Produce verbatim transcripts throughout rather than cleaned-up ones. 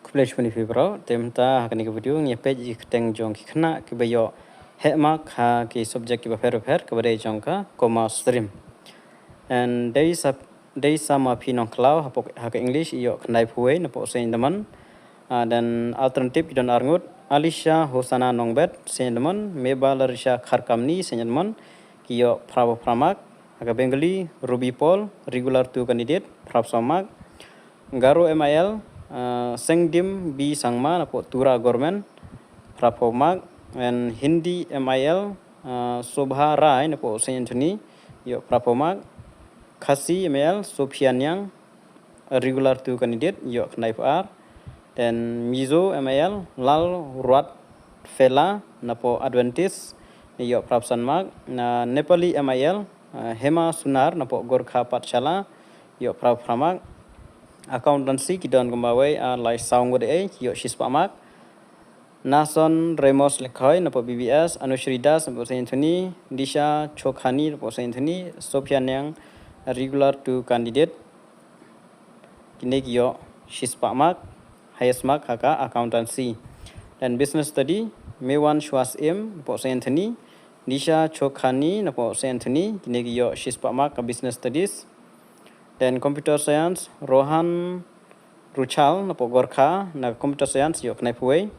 Khublei shibun ïa phi baroh, te mynta ha kane ka video ngi peit ïa ki kyrteng jong ki khynnah kiba ïoh heh mark ha ki subject kiba pher bapher kaba dei jong ka commerce stream. And dei sa dei sa ma phi nongkhlaw ha ka English ïoh khyndai phew wei napoh Saint Edmund. Ah, then alternative ki don arngut, Alicia Hosana Nongbet Saint Edmund, Meba Larisha Kharkamni Saint Edmund, ki ïoh phra phew phra mark. Ha ka Bengali, Ruby Paul, regular two candidate, phra phew saw mark. Garo M I L, ah, Sengdim B Sangma napoh Tura Government, phra phew mark. And Hindi M I L, ah, Sobha Rai napoh Saint Anthony, ïoh phra phew mark. Khasi M I L, Sophia Niang, regular two candidate, ïoh khyndai phew ar. Then Mizo M I L, Lal Ruat Fela napoh Adventist, ïoh phra phew san mark. Na Nepali M I L, ah, Hema Sunar napoh Gorkha Pathshala, ïoh phra phew phra mark. Accountancy ki don kumba wei, ah, lai saw ngut eh, ïoh shispah mark. Nason Ramos Lekhoi napoh B B S, Anushri Das napoh Saint Anthony, Disha Chokhani napoh Saint Anthony, Sophia Niang, regular two candidate. Kine ki ïoh shispah mark, highest mark ha ka accountancy. Then business study, Mewan Shwas Im napoh Saint Anthony, Disha Chokhani napoh Saint Anthony, kine ki ïoh shispah mark ka business studies. Then computer science, Rohan Ruchal napoh Gorkha na computer science ïoh khyndai phew wei.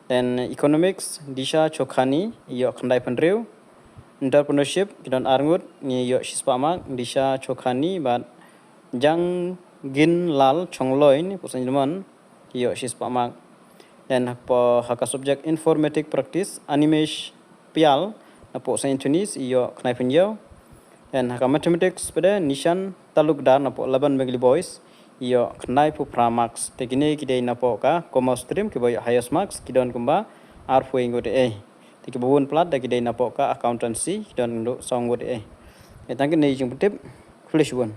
Then economics, Disha Chokhani ïoh khyndai phew hynriew. Entrepreneurship ki don arngut, ngi ïoh shispah mark, Disha Chokhani bad Jangginlal Chongloi napoh Saint Edmund, ïoh shispah mark. Then ha ka subject informatic practice, Animesh Pial napoh Saint Anthony's, ïoh khyndai phew hynñiew. Then ha ka mathematics pat de Nishan Talukdar napoh Laban Bengali Boys, ïoh khyndai phew phra marks. Te kine ki dei napoh ka commerce stream kiba ïoh highest marks, ki don kumba ar phew wei ngut eh. Te kiba bun palat da ki dei napoh ka accountancy, ki don kumba saw ngut eh. Te tang kine jingpyntip, khublei shibun.